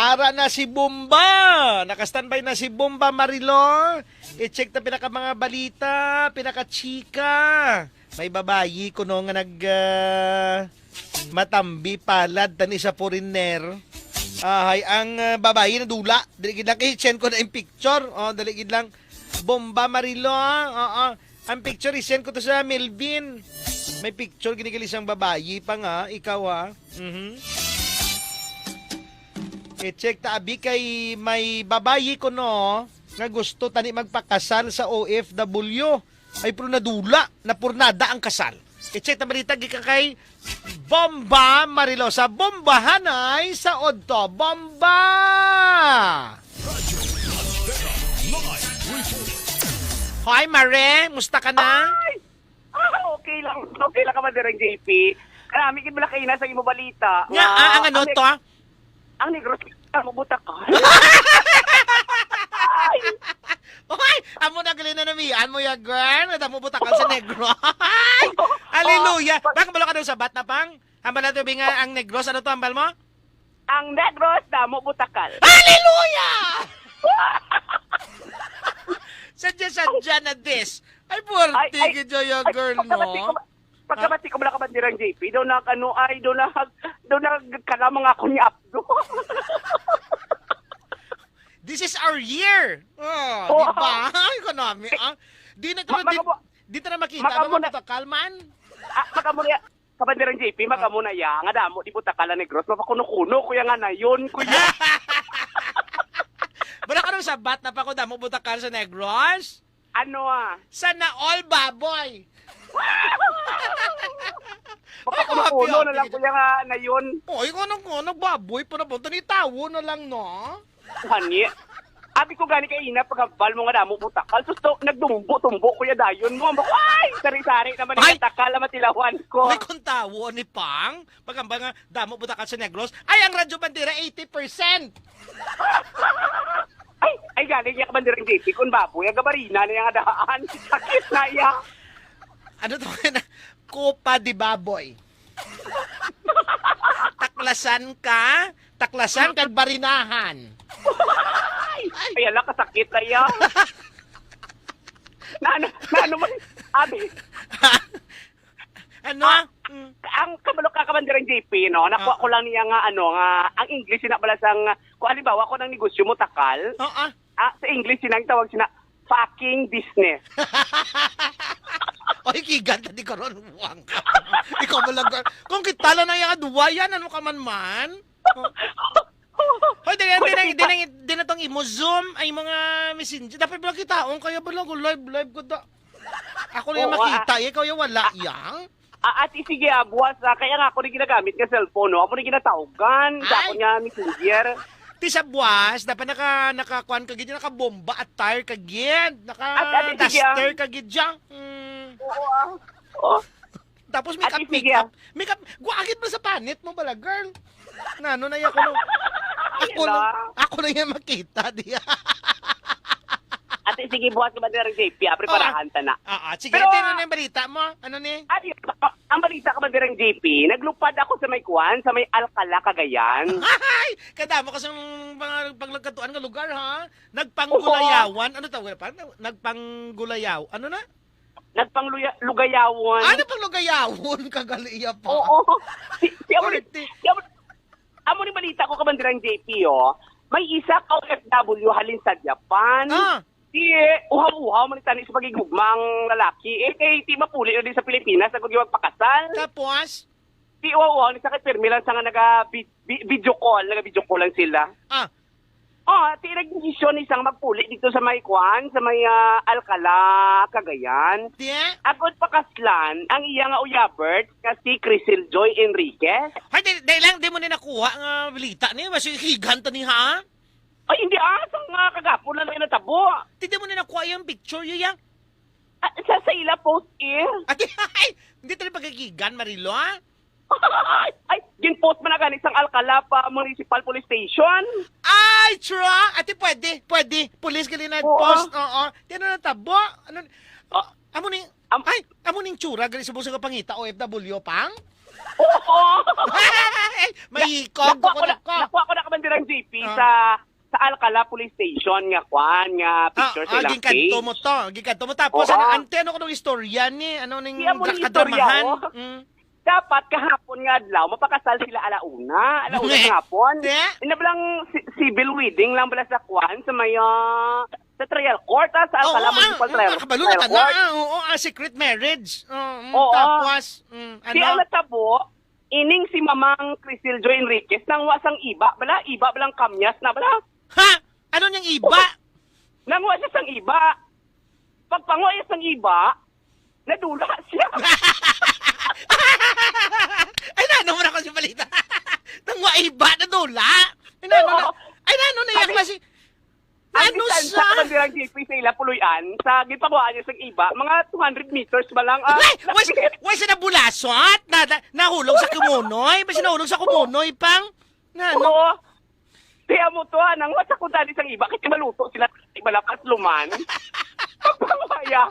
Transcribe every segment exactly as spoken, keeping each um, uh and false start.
Ara na si Bomba! Naka-standby na si Bomba Marilor. I-check ta pinaka mga balita, pinaka chika. May babayi kuno nga nag, ah, matambi palad tani sa foreigner. Ahay, ang, ah, babayi nadula. Dili gid lang kay send ko na yung picture. Oh, dali gid lang. Bomba Marilor. Oo. Ang picture, i-send ko to sa Melvin. May picture, ginigali sang babayi pa nga. Ikaw, ha? Mhm. I-check ta, abi, kay may babayi kuno nga gusto tani magpakasal sa O F W. Ay, pero nadula, napurnada ang kasal. I-check ta balita gikan kay Bomba Marilosa. Bombahanay sa Odto. Bomba! Radyo Bandera Live Report. Hi, Mare. Musta ka na? Ay! Ah, okay lang. Okay lang ka ba, Dirang J P? Karami gid bala kaina sa imo balita Nga, nga ah, ang ano ang to, ah? Ang Negros, ang buta ka. Ay! Oy! Amo na gali na namian mo ya, girl. Nadamo butakan sa Negros. Ay! Hallelujah! Oh, pag- Baka bala ka daw sabat na, pang? Hambal na to, Bi, nga ang Negros. Ano to, hambal mo? Ang Negros, damo butakal. Hallelujah! Sadya-sadya na this. Ay, puwerte Ay, ay, gid ya, ay, girl, pagkabati no? ko, pagkabati ko, wala ka, Bandirang J P, daw nag-, ano, ay, daw nag-, daw nagkalamang ako ni Abdo. This is our year. Oh, Oo. Di ba? Ay, kanami, ah. Di na Ma-, di, makamu-, di ta na makita, makamu mga na, butakal man. Ah, makamu na, Kabandirang J P, Ah. makamu na ya, nga damo di butakal ang Negros, mapakuno-kuno, kuya, nga na yun, kuya. Wala ka nung sabat na pa ko, damo butakal sa Negros? Ano, ah? Sana all baboy. Mapakuno-kuno Ay, na lang, happy. kuya, nga na yun. Oh, ikaw nang, oh, nagbaboy pa na po. Tanitawo na lang, no? Hani. Abi ko gani kay ina, pagkabal mo nga damo butakal. Sus, to, nagdumbo-tumbo, kuya, dayon mo. Ay, sari-sari naman ang Ay! takal ang matilawan ko. Ay, kung tawo ni Pang, pagkabal nga damo butakal sa Negros, ay, ang Radyo Bandera, eighty percent! Ay, ay, galing niya ka Bandirang J P, kung baboy, ang gabarina na yung adaan. Sakit na iya. Ano to? Copa de Baboy. Taklasan ka, taklasan kag barinahan. Ay, ala, kasakit na iya. Na ano, na ano man, abi. Ano? Ah, Mm. ang kabalo ka, Kabandirang J P, no? Nakuha Ah. ko lang niya nga, ano, nga, ang English, sina bala sang, kung halimbawa, kung ang negosyo mo, takal, Oo. ah, sa English, sinang tawag sina, fucking business. Oy, kigan ta di karon, buwang ka. Ikaw mo lang, girl. Kung kita lang na yung aduwayan, ano ka man man? Hoy, dili, Hoy, dili, nakita dili, dili na tong imo Zoom, ay mga messenger. Dapat pala kita, ang kaya ba lang ko live, live ko da. Ako lang Oo, makita, ah. Ikaw yung wala, Ah. yang? Ah, ate, sige, ah, buwas, ah, kaya nga ako rin ginagamit nga cellphone, no? Ako rin ginatawgan, sa Ay. ako nga messenger. Ti sa buwas, dapat naka, nakakuan ka gid, nakabomba attire ka gid, naka Ate, ate, sige, ah. duster ka gid, dyan. Mm. Oo, ah. Oh. Tapos Ate, makeup, sige, ah. makeup. Makeup, guwagit mo sa panit mo bala, girl. Na, ano na yan, ako nung, Ay, ako nung, ala. ako na yan makita, di. Ate, sige, buwas ka ba, Dirang J P, ah, preparahan ta na. Ah, ah, sige, Pero, ito na ah, yung balita mo. Ano ni? Ay, ang balita ka ba, Dirang J P, naglupad ako sa may kuwan, sa may Alcala, Cagayan. Ay! Kadamo ka sa mga paglagkatuan nga lugar, ha? Nagpanggulayawan. Oo. Ano tawag pa? Nagpanggulayaw. Ano na? Nagpangluya-, lugayawon. Ano pang lugayawon? Kagaliya pa. Oo. Si, si amo ni, Orte. si amo, amo ni balita ko, Kabandirang J P, oh. May isa ka O F W halin sa Japan. Ah. Di, eh, uhaw-uhaw man tani sa pagigugmang lalaki. Eh, kay di mapuli na din sa Pilipinas, nagkugiwag pakasal. Tapos? Di, uhaw-uhaw, ni sa kay pirmi lang sa nga naga vi-, vi-, video call, naga video call lang sila. Ah. Oh, ti nagdesisyon ni sang magpuli dito sa may kuan, sa may, ah, Alcala, Cagayan. Di? Agod pakaslan ang iya nga uyabert nga si Crisil Joy Enriquez. Hay, di, di lang, di mo ni nakuha nga balita ni, mas higan ta ni, ha? Ay, hindi, ah, sa nga kagapon na lang natabo. Di, di mo ni nakuha yung picture, yun, yang? Ah, sa, sa ila post, eh. Ate, ay, hindi tayo pagkikigan, Marilo, ha? Ay, gin-post man na gani sang Alcala pa Municipal Police Station. Ay, true, ah. Ate, pwede, pwede. Police gali na Oo. post, oo. Di ano natabo? Ano, Oh. amo ning, Am- ay, amo ning tsura, gali sa busog nga pangita, O F W, pang? Oo. Mahikog Nakuha ko na, ko. Nakuha ko na, Kabandirang J P, Ah. sa, sa Alcala Police Station nga kwan, nga Ah, picture sa ah, ilang gingkadto page. mo to. Gingkadto mo. Tapos, Oo. ano, ante, ano ko nung istorya ni? Ano ning Iya mo ni istorya, drakadamahan? oh. Mm. Dapat kahapon nga adlaw, mapakasal sila ala una. Ala una sa hapon. Te? Ina blang ci-, civil wedding lang bala sa kwan, sa may, ah, sa trial court, ah, sa Oo, Alcala ah, Municipal ah, Trial, nakabalo na Trial ka na. Court. Ah, oo, ah, secret marriage. Oo, mm, Oo. tapos, mm, Di ano? ang natabo, ining si Mamang Crisildo Enriquez, nangwa sang iba, bala, iba, balang kamyas na, bala. Ha? Ano niyang iba? Nangwa siya sang iba. Pagpangwa niya sang iba, nadula siya. Ay, nano mo na ko si balita. Nangwa iba, nadula? Ay, nano na? Oo. Ay, nano na yung Abi, klase? Ang Ano distansya sa sa Kabandirang J P sa ila puloy-an, sa ginpangwaan niya sang iba, mga two hundred meters ba lang, ah, Ay! Why, lapit. why siya nabulasot? Na, na, nahulog sa kumunoy? Ba siya nahulog sa kumunoy, pang? Na, ano? Oo. Kaya mo to, ah, nang masa ko dali sang iba, kasi maluto sila, iba lakas luman. Pagpangwaya,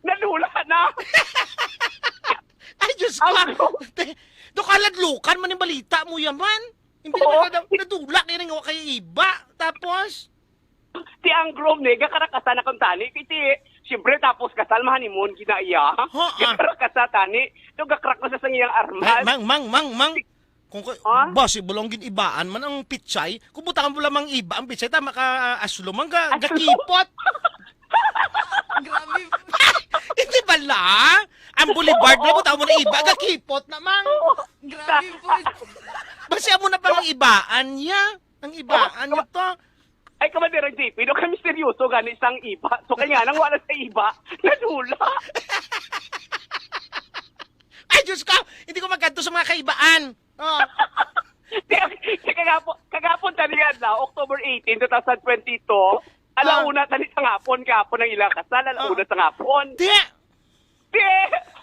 nadula na. Ay, Diyos ko. Ang Te, do kaladlukan man yung balita mo yaman. Hindi Oo. naman na, nadula kayo nang kayo iba. Tapos? Ti ang groom ni, gakarakasa na kung tani. Kiti, siyempre, tapos kasal, ma-honeymoon, ginaiya. Ha, ah. Gakarakasa, tani. Do gakrak ko sa sang iyang armas. Mang, mang, mang, mang. Kung ko, Ha? Basi mo lang gin-ibaan man ang pichay. Kung butangan mo lamang iba ang pichay, tama ka, aslo man ga, Aslo? gakipot. Grabe. Hindi bala? Ang boulevard na butangan mo na iba, gakipot na, mang. Oo. Grabe po. Basi amo na pang ibaan niya. Ang ibaan niya to. Ay, Kabandirang J P, no, kami seryoso gani sang iba. So, kanya nang wala sa iba, nadula. Ay, Diyos ko! Hindi ko magkadto sa mga kaibaan. Oh. Di, di, kagapon, kagapon tani yan na, October eighteen, two thousand twenty-two, Ah. alauna tani sa hapon, kahapon ang ilang kasal, alauna Ah. sa hapon. Di! Di!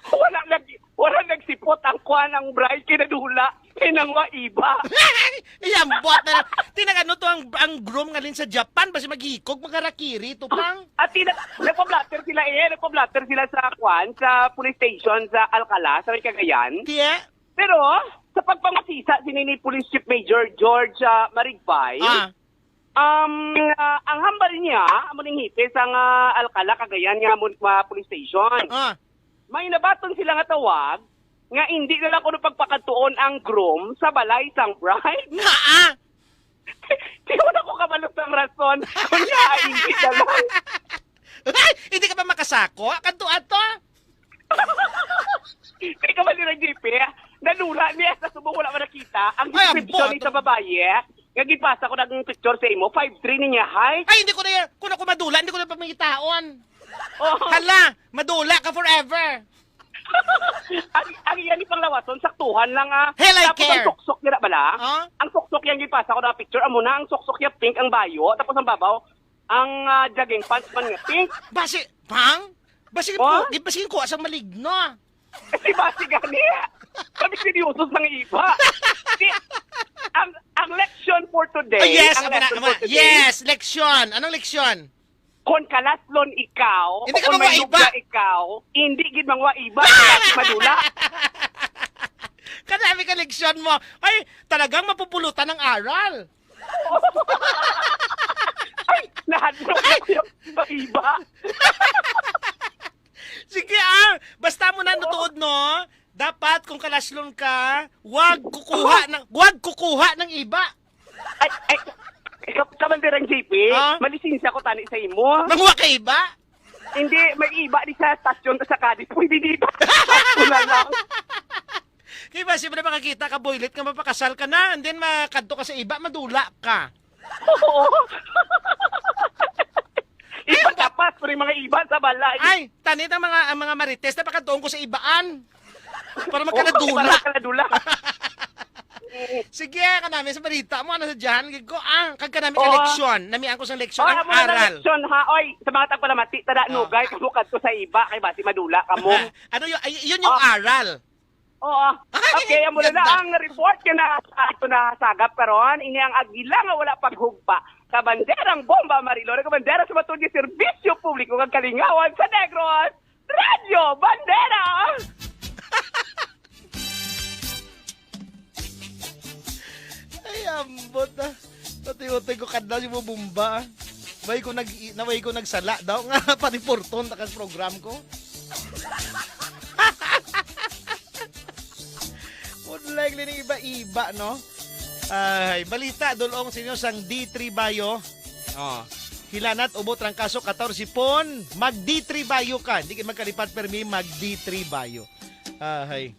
Wala nag-, wala nagsipot ang kwan, ang bride, kay nadula, kay nangwa iba. Iyambot na lang. Tinag ano to ang, ang groom ngalin sa Japan, basi maghikog, magharakiri to pang. At tina-, nagpa-blotter sila eh, nagpa-blotter sila sa kwan, sa police station sa Alcala, sa may Cagayan. Tiye? Pero, sa pagpangasisa sini ni Police Chief Major George, ah, Marigbay, Ah. um, ah, ang hambal niya, amo ning hepe sang, ah, Alcala, Cagayan nga mun-, ah, police station. Ah. May nabaton sila nga tawag nga indi na lang kuno pagpakadtuon ang groom sa balay sang bride. Naa! Di ko na ko kabalo sang rason. Kunya, hindi na lang. Ay, hindi ka pa makasako? Kadto ato? Di ka ba nila, J P? Nadula niya sa subong wala man nakita. Ang Ay, description ambot. ni sa babaye, nga gipasa ko nang picture sa imo, five three niya height. Ay, hindi ko na yan. Kung ako madula, hindi ko na pamangitaon. Oh. Hala, madula ka forever. Ang, ang iya ni panglawason, saktuhan lang, ah. Hell, I Tapos care. ang suksok niya na bala? Ah? Ang suksok yang gipasa ko na picture, amo na ang suksok niya pink ang bayo, tapos ang babaw, ang, ah, jogging pants man nga pink. Basi, pang? Basi Oh? po, di basi kuha sang maligno. Kasi basi gani. Kami seryoso sa nga iba. Di, ang, ang leksyon for today, Ah, yes, ang amo na, leksyon amo for na. today, Yes, leksyon. Anong leksyon? Kon kalaslon ikaw, Hindi ka o kon mangwa mayog iba. ka ikaw, hindi gid mangwa iba, kaya madula. Kadami ka leksyon mo. Ay, talagang mapupulutan ng aral. Ay, nahadlok na yung iba. Sige, ah. Basta mo na Oo. nutuod, no? Dapat, kung kalaslon ka, wag kukuha ng, wag kukuha ng iba. Ay, ay, ka-, Kabandirang J P, Ah? malisensya ko tani sa imo. Manguha ka iba? Hindi, may iba di sa stasyon sa Cadiz. Pwede di ba? Ako na lang. Kaya ba, siyempre makakita ka, boylet, nga mapakasal ka na, and then makadto ka sa iba, madula ka. Oo. Iba tapas, pero yung mga iba sa balay. Ay, tanit ang mga, ang mga marites, napakadtuon ko sa ibaan. Para Oo, magkaladula. para magkaladula. Sige, kanami sa balita mo, ano sa dyan? Gid ko, ah, kag kanami ka Oo. leksyon. Namian ko sa leksyon, Oh, ang amo na aral. leksyon, ha? Oy, sa mga tagpalamati, tada, Ah. nugay, kamo kadto sa iba, kay basi madula kamo. Ano yun? Ay, yun yung Oh. aral. Oo. Ay, Okay, amo na ganda. ang report nga na, ato na sagap karon. Ini ang agila nga wala paghugpa. Kabanderang bomba, Marilor. Kabandera sa matod nga serbisyo publiko kag kalingawan sa Negros. Radyo Bandera! Ay, ambot na. Pati utoy ko kadlaw si Bubumba. Way ko nag naway ko nagsala daw nga paniporton ta kag program ko. Would likely ni iba-iba, no? Ay, balita dulong sa inyo sang D three Bayo. Oh, hilanat ubo trangkaso katorse pon, mag D three Bayo ka. Hindi ka magkalipat permi, mag D three Bayo. Ahay.